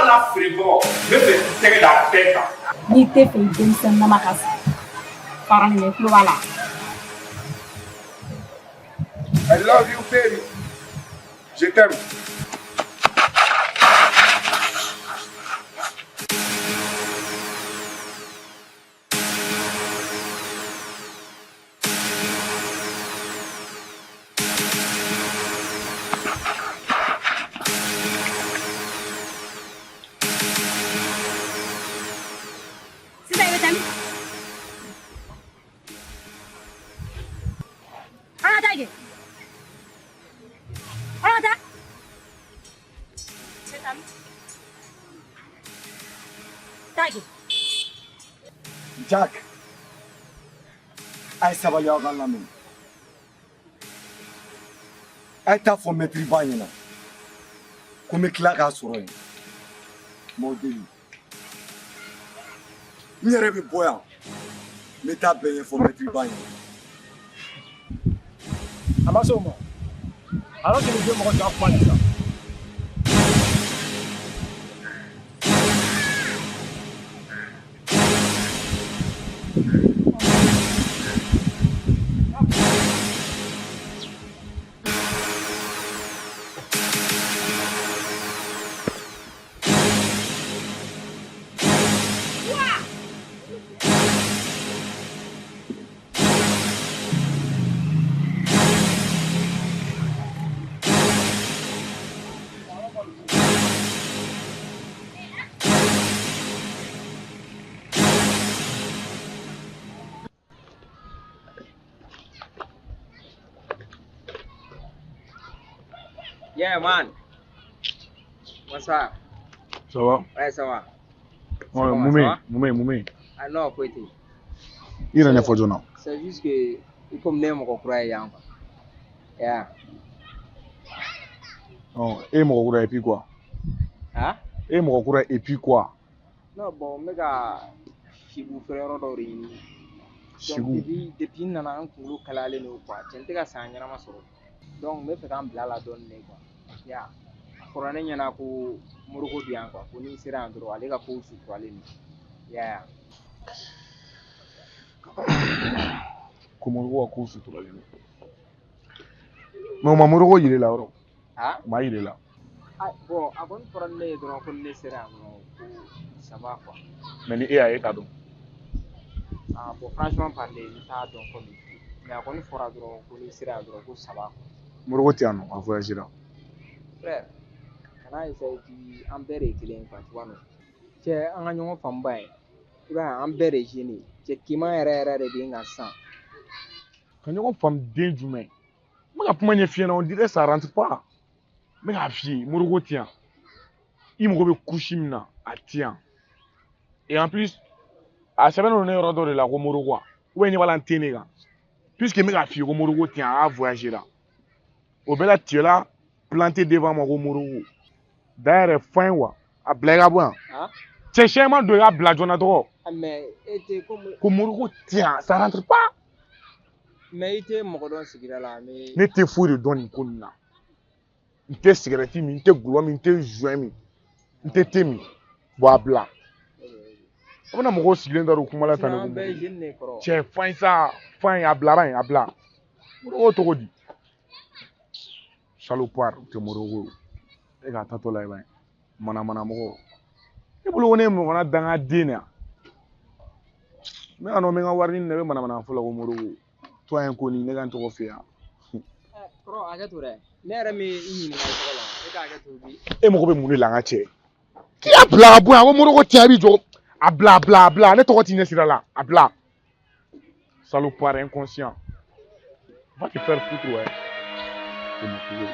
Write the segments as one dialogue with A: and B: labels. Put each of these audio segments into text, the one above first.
A: n'a feerebagaw, n bɛ fɛ i tɛgɛ da bɛɛ kan.
B: N'i tɛ fɛ i denmisɛnninama ka sa, fara nin i tulo b'a la.
A: I love you baby. Je t'aime.
B: Sisan i bɛ taa min? An ka taa kɛ. An ka taa. I bɛ taa min? Taa kɛ.
C: Jack, a ye sabali aw ka n lamɛn. A ye taa fɔ mɛtiri ba ɲɛna ko n bɛ tila k'a sɔrɔ yen. N b'aw deli. N yɛrɛ bɛ bɔ yan, n bɛ taa bɛɛ ɲɛfɔ mɛtiri ba ɲɛna.
D: A ma se o ma. Alors que nin den mɔgɔ jɔ kuma de sa.
E: Yeah, man. Bonsoir.
A: Ça va?
E: Ouais, ça va.
A: Ouais,
E: Ça va,
A: mun bɛ
E: ça
A: yen?
E: va?
A: Mun bɛ yen? Mun bɛ yen?
E: Ah non, foyi tɛ yen.
A: I yɛrɛ ɲɛfɔ joona.
E: C'est juste que i komi ne ye mɔgɔ kura ye yan quoi. Yeah.
A: Ɔ, e ye mɔgɔ kura ye et puis quoi?
E: Ah?
A: E ye mɔgɔ kura ye et puis quoi?
E: Non, bon, n bɛ ka sibu feere yɔrɔ dɔw de ɲini. Donc
A: Sibu.
E: depuis n nana n kunkolo kalayalen don quoi. Cɛ n tɛ ka san ɲɛnama sɔrɔ. Donc n bɛ fɛ ka n bila a la dɔɔnin de quoi. Yeah. A fɔra ne ɲɛna ko Moroko bɛ yan quoi. Ko ni n sera yan dɔrɔn ale ka kow suturalen don. Yeah.
A: Ko Moroko ka kow suturalen don. Mais o ma Moroko yir'i la yɔrɔ.
E: Ah?
A: O ma yir'i la.
E: Ah, bon, a kɔni fɔra ne ye dɔrɔn ko ni ne sera yan dɔrɔn ko ça va quoi.
A: Mais ni e y'a ye e t'a dɔn.
E: Ah, bon, franchement parler, n t'a dɔn comme il faut. Mais a kɔni fɔra dɔrɔn ko n'i sera yan dɔrɔn ko ça va quoi.
A: Moroko tɛ yan nɔ, a voyagera.
E: Frère, kana essayer k'i an bɛɛ de ye kelen ye quoi, tu vois non? Cɛ, an ka ɲɔgɔn faamu ba ye. I b'a ye an bɛɛ de ye jeune ye. Cɛ, kiman yɛrɛ yɛrɛ de bɛ n kan sisan.
A: Ka ɲɔgɔn faamu den jumɛn? N bɛ ka kuma ɲɛf'i ɲɛna, on dirait ça rentre pas. N bɛ k'a f'i ye, Moroko tɛ yan. I mago bɛ kusi min na, a tɛ yan. Et en plus, a sɛbɛnnen don ne yɔrɔ dɔ de la ko Moroko wa? Ou bien ɲɛ b'a la n tɛ ne kan. Puisque n bɛ k'a f'i ye ko Moroko tɛ yan, a voyagera. O bɛɛ la tu es là, planté devant moi ko Moroko. D'ailleurs, fɛn wa? A bila i ka bɔ yan.
E: Ah?
A: Cɛ siyɛn don i ka bila joona tɔgɔ.
E: Ah, mais e tɛ komi
A: Ko Moroko tɛ yan, ça rentre pas.
E: Mais i tɛ mɔgɔ dɔn sigida la mais
A: Ne tɛ foyi de dɔn nin ko ninnu na. N tɛ sigɛrɛti min, n tɛ gulɔ min, n tɛ joint min, n tɛ te min. Bon, a bila. A bɛna mɔgɔw sigilen da don kuma la tan
E: Sinon
A: ne
E: an
A: ko
E: bɛɛ ye
A: Moroko.
E: jeune de kɔrɔ.
A: Cɛ fɛn sa, fɛn a bila ban a bila. Moroko cogo di? Salopard, o tɛ Moroko ye. E k'a tatɔ la i b'a ye. Manamana mɔgɔ. Ne bolo ko ne ye mɔgɔna dangaden de ye. N bɛ ka nɔ n bɛ n ka wari ɲini na i bɛ manamana fɔ la ko Moroko. Toi inconnu, ne ka n tɔgɔ f'i ye.
E: Kɔrɔ hakɛ to dɛ. Ne yɛrɛ min i ɲininka i tɔgɔ la, e ka hakɛ to bi.
A: E mago bɛ mun de la n ka cɛ? K'i y'a bila ka bɔ yan ko Moroko tɛ yan i b'i jɔ. A bila a bila a bila ne tɔgɔ t'i ɲɛ sira la a bila. Salopard inconscient. Va te faire foutre ouais. C'est mon cousin.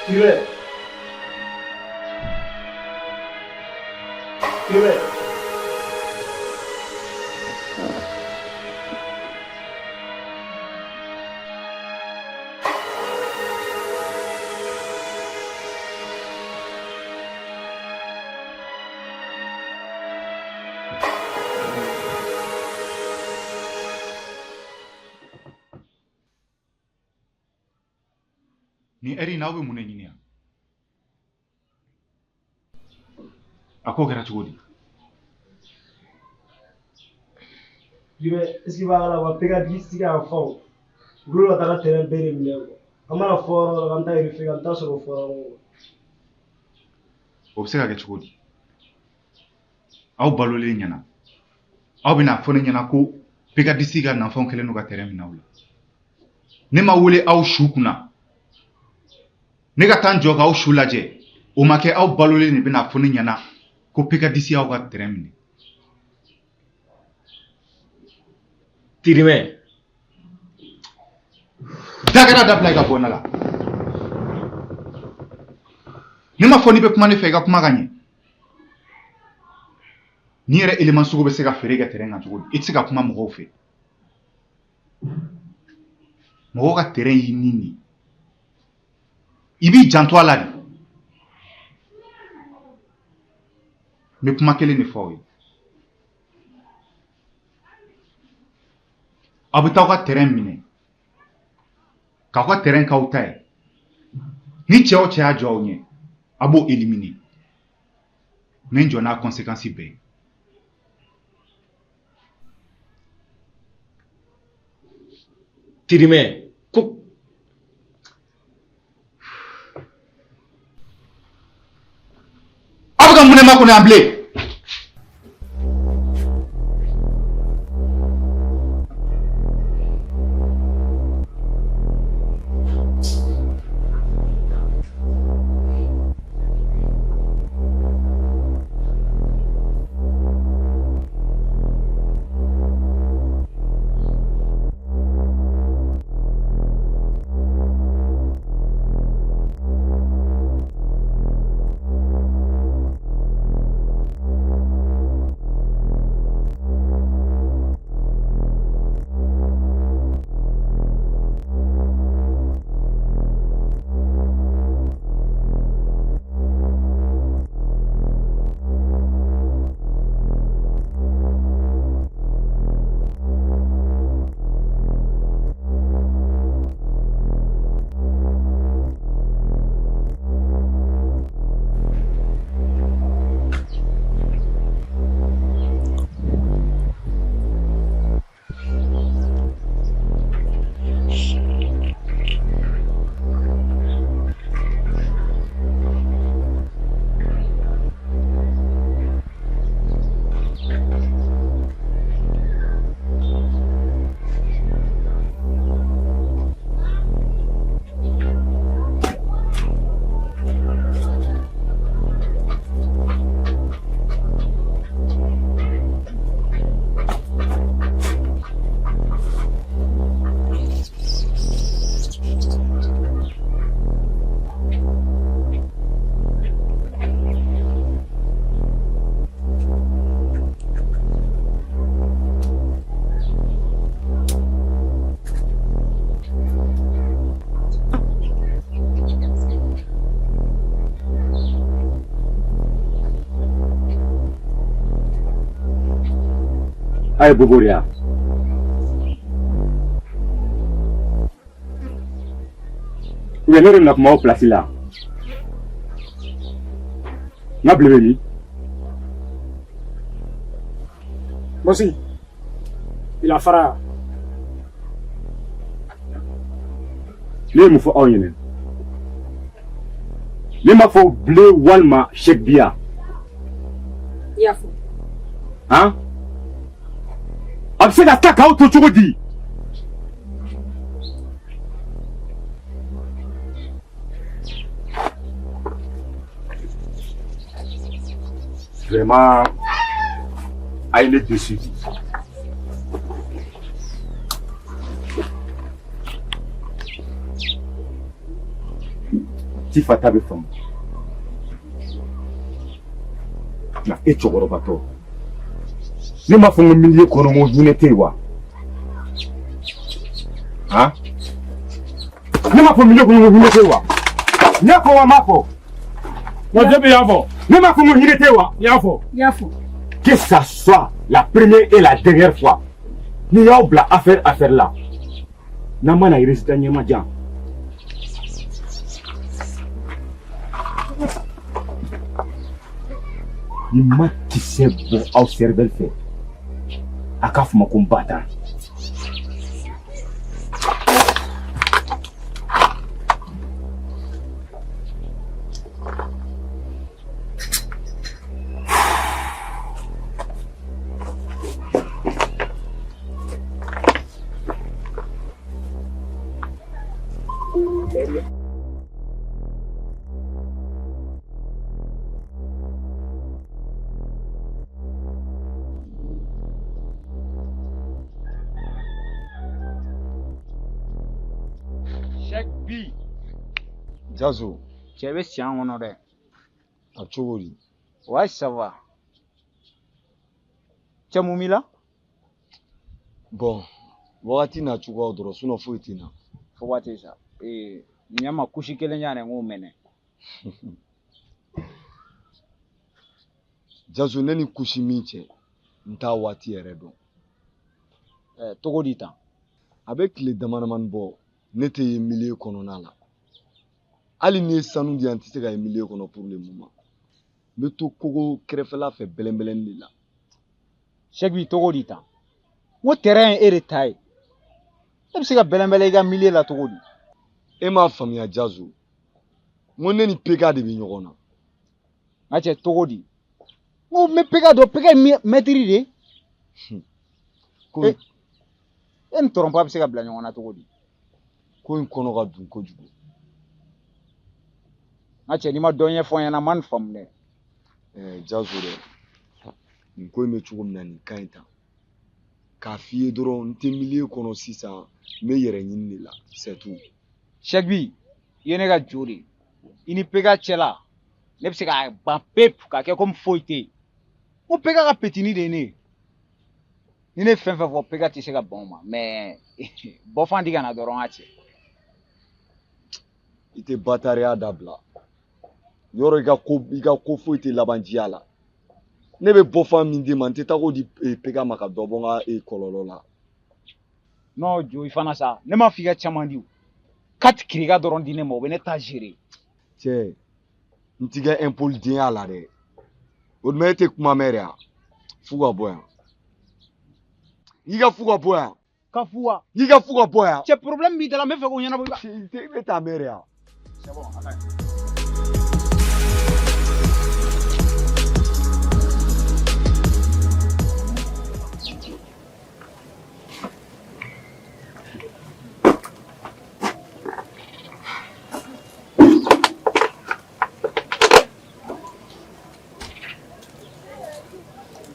D: Yɛrɛ. Yɛrɛ.
F: Nin ɛri in na aw bɛ mun de ɲini yan? A ko kɛra cogo di?
D: Yɛrɛ, est-ce que i b'a kalama PKDC ka fanw u bolo ka taga terrain bɛɛ de minɛ quoi. An mana fɔ yɔrɔ o yɔrɔ k'an bɛ taa vérifier an bɛ taa sɔrɔ o fɔra ɲɔgɔn kɔ.
F: O bɛ se ka kɛ cogo di? Aw balolen ɲɛna, aw bɛna fɔ ne ɲɛna ko PKDC ka nanfanw kɛlen don ka terrain minɛ aw la. Ne ma wele aw su kunna, ne ka taa n jɔ k'aw su lajɛ, o ma kɛ. Aw balolen de bɛna fɔ ne ɲɛna ko PKDC y'aw ka terrain minɛ.
G: Tirimɛ.
F: Dakara dabila i ka bɔ ne la. Ne ma fɔ n'i bɛ kuma ne fɛ i ka kuma ka ɲɛ. N'i yɛrɛ élément sugu bɛ se ka feere kɛ terrain kan cogo di? I tɛ se ka kuma mɔgɔw fɛ. Mɔgɔw ka terrain y'i ni de ye. I b'i janto a la de. N bɛ kuma kelen de fɔ aw ye. Aw bɛ taa aw ka terrain minɛ k'aw ka terrain k'aw ta ye. Ni cɛ o cɛ y'a jɔ aw ɲɛ, a b'o éliminer. N bɛ n jɔ n'a conséquence bɛɛ ye.
G: Tirimɛ ko
F: Aw bɛ ka mun de makɔnɔ yan bilen?
C: A ye bobo de ya. Ou bien ne yɛrɛ bɛna kuma aw place la. N ka bile bɛ min?
D: Bosi, il a fara.
C: Ne ye mun fɔ aw ɲɛna? Ne m'a fɔ bile walima chèque bi yan.
B: I y'a fɔ.
C: Han? A bɛ se ka taa k'aw to cogo di? Vraiment, a ye ne déçu bi.
F: Tifa ta bɛ faamu. Nka e cɛkɔrɔbatɔ, ne m'a fɔ n ko milieu kɔnɔ n ko hinɛ tɛ yen wa? Han? Ne m'a fɔ milieu kɔnɔ n ko hinɛ tɛ yen wa? N y'a fɔ wa n m'a fɔ?
A: Wa Jebi y'a fɔ.
F: Ne m'a fɔ n ko hinɛ tɛ yen wa?
A: I y'a fɔ.
B: I y'a fɔ.
F: Que ça soit la première et la dernière fois n'i y'aw bila affaire affaire la n'an ma na résultat ɲɛma jan. Ni ma kisɛ bɔ aw cervelle fɛ a k'a fɔ ma ko n ba tan.
E: Cheikh bi.
C: Jazo.
E: Cɛ bɛ siyan kɔnɔ dɛ.
C: A cogo di?
E: Ouais, ça va. Cɛ mun b'i la?
C: Bon, wagati n'a cogoyaw dɔrɔn sinon foyi tɛ n na.
E: Fo waati sa. Ee, ɲɛ ma kusi kelen ɲa dɛ n k'o mɛnɛ.
C: Jazo ne ni kusi min cɛ, n t'a waati yɛrɛ dɔn.
E: Ɛɛ, cogo di tan?
C: A bɛ tile dama damani bɔ, ne tɛ ye milieu kɔnɔna la. Hali n'i ye sanu di yan, n tɛ se ka ye milieu kɔnɔ pour le moment. N bɛ to kogo kɛrɛfɛla fɛ bɛlɛnbɛlɛnni de la.
E: Cheikh bi cogo di tan? N ko terrain ye e de ta ye. E bɛ se ka bɛlɛnbɛlɛn i ka milieu la cogo di?
C: E m'a faamuya Jazo. N ko ne ni PK de bɛ ɲɔgɔn na.
E: N ka cɛ cogo di? N ko n bɛ PK dɔn, PK ye mɛtiri de ye.
C: Ko
E: E ni tɔrɔnpa bɛ se ka bila ɲɔgɔn na cogo di?
C: Ko in kɔnɔ ka dun kojugu.
E: N ka cɛ n'i ma dɔ ɲɛfɔ n ɲɛna n ma nin faamu dɛ.
C: Ɛɛ Jazo dɛ, nin ko in bɛ cogo min na nin ka ɲi tan. K'a f'i ye dɔrɔn n tɛ milieu kɔnɔ sisan, n bɛ yɛrɛ ɲini de la, c'est tout.
E: Cheikh bi, i ye ne ka jo de ye. I ni PK cɛla, ne bɛ se k'a ban pewu k'a kɛ komi foyi tɛ yen. N ko PK ka petini de ye ne ye. Ni ne ye fɛn fɛn fɔ PK tɛ se ka ban o ma mais bɔfan di ka na dɔrɔn ka cɛ.
C: I tɛ batariya dabila. Yɔrɔ i ka ko foyi tɛ laban jiya la. Ne bɛ bɔfan min d'i ma, n tɛ taa k'o di PK ma ka dɔ bɔ n ka kɔlɔlɔ la.
E: Non jo i fana sa, ne m'a f'i ka caman di o. 4 kirika dɔrɔn di ne ma, o bɛ ne ta gérer.
C: Cɛ, n t'i ka impolidenya la dɛ. O tuma e tɛ kuma mɛn de wa? Fu ka bɔ yan. N'i ka fu ka bɔ yan.
E: Ka fu wa?
C: N'i ka fu ka bɔ yan.
E: Cɛ problème b'i da la, n bɛ fɛ k'o ɲɛnabɔ i ka.
C: I bɛ taa mɛn de wa?
E: C'est bon, a ka ɲi.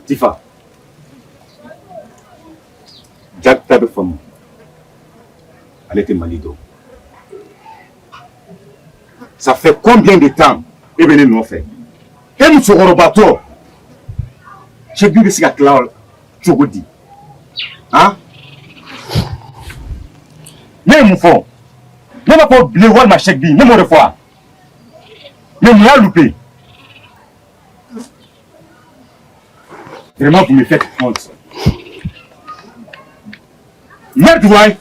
F: Tifa, Jack ta bɛ faamu, ale tɛ Mali dɔn. Ça fait combien de temps e bɛ ne nɔfɛ? E musokɔrɔbatɔ, Cheikh bi bɛ se ka tila cogo di? Han? Ne ye mun fɔ? Ne b'a fɔ Bilen walima Cheikh bi, ne m'o de fɔ wa? Mais mun y'a loupé? Vraiment, vous me faites honte. Merde, ouais.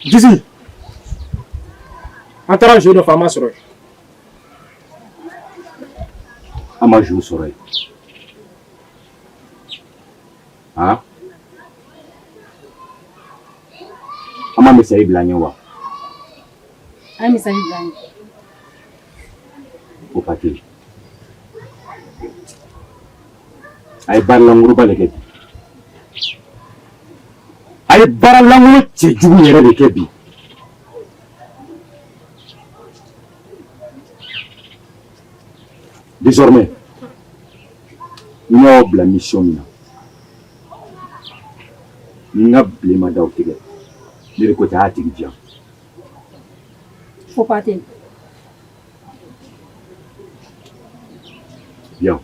G: Disi, an taara jo nɔfɛ an ma sɔrɔ yen.
F: An ma jo sɔrɔ yen. Han? An ma misali bila an ɲɛ wa?
B: An ye misali bila an ɲɛ.
H: Fo Pate. A ye baara lankolonba de kɛ bi. A ye baara lankolon cɛjugu yɛrɛ de kɛ bi. Désormais, ni ne y'aw bila mission min na, ni n ka bilen ma d'aw tɛgɛ, ne de ko ten, a y'a tigi di yan.
B: Fo Pate.
H: Bien.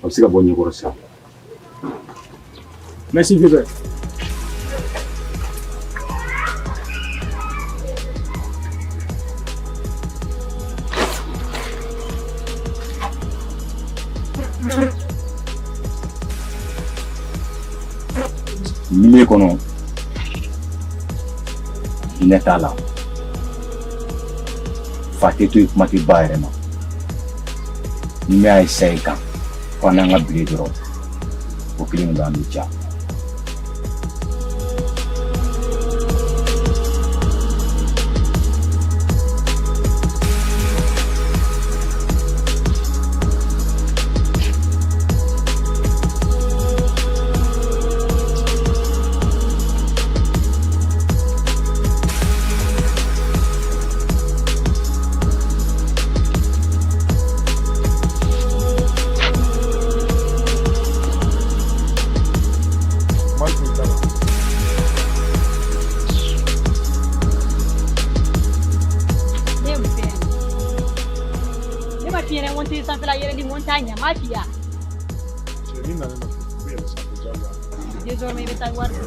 H: A bɛ se ka bɔ ɲɛkɔrɔ sisan.
G: Merci, Vieux.
H: Milieu kɔnɔ, hinɛ t'a la. Fa tɛ to yen, kuma tɛ ba yɛrɛ ma. Ni ne y'a ye sa i kan ko an n'an ka bile dɔrɔn, o kelen de don, an bɛ ja.
B: Ne ma f'i ɲɛna ko n tɛ sanfɛla yɛlɛli n ko n t'a ɲɛ n m'a f'i ye wa?
A: Cɛ, n'i nana ne nɔfɛ, i bɛ yɛlɛn sanfɛ diyagoya.
B: Désormais i bɛ taa wari di.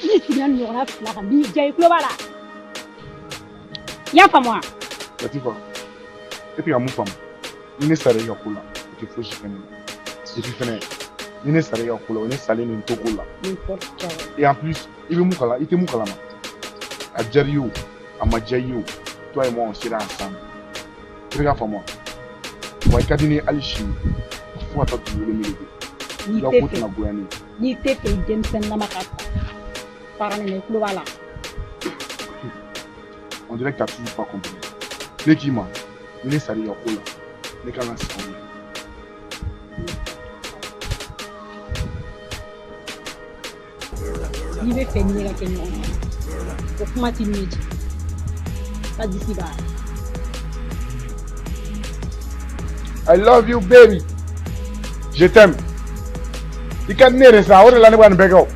B: Ni seginna nin ɲɔgɔnna fila kan, n b'i diya, i tulo b'a la. I y'a faamu wa?
A: Latifa, e tɛ ka mun faamu? Ni ne sara i ka ko la, o tɛ fosi kɛ ne la. Et puis fɛnɛ, ni ne sara i ka ko la, o ye ne salen de n to ko la.
B: N'importe quoi.
A: Et en plus, i bɛ mun kala, i tɛ mun kalama. A diyara i ye o, a ma diya i ye o, toi et moi on sera ensemble. I bɛ k'a faamu wa? Wa i ka di ne ye hali sini, fo ka taa dugukolo meleke.
B: N'i
A: I ka
B: tɛ
A: ko
B: fɛ
A: tɛna goya ne ye.
B: N'i tɛ fɛ i denmisɛnninlama ka sa, fara ne la, i tulo b'a la.
A: On dirait que t'as toujours pas compris. Ne k'i ma, ni ne sara i ka ko la, ne kan ka sa o de.
B: N'i bɛ fɛ ni ne ka kɛ ɲɔgɔn fɛ, o kuma t'i ni ne cɛ. Ka disi b'a.
A: I love you baby. Je t'aime. I ka di ne yɛrɛ sa, o de la ne bɛ ka nin bɛɛ kɛ o.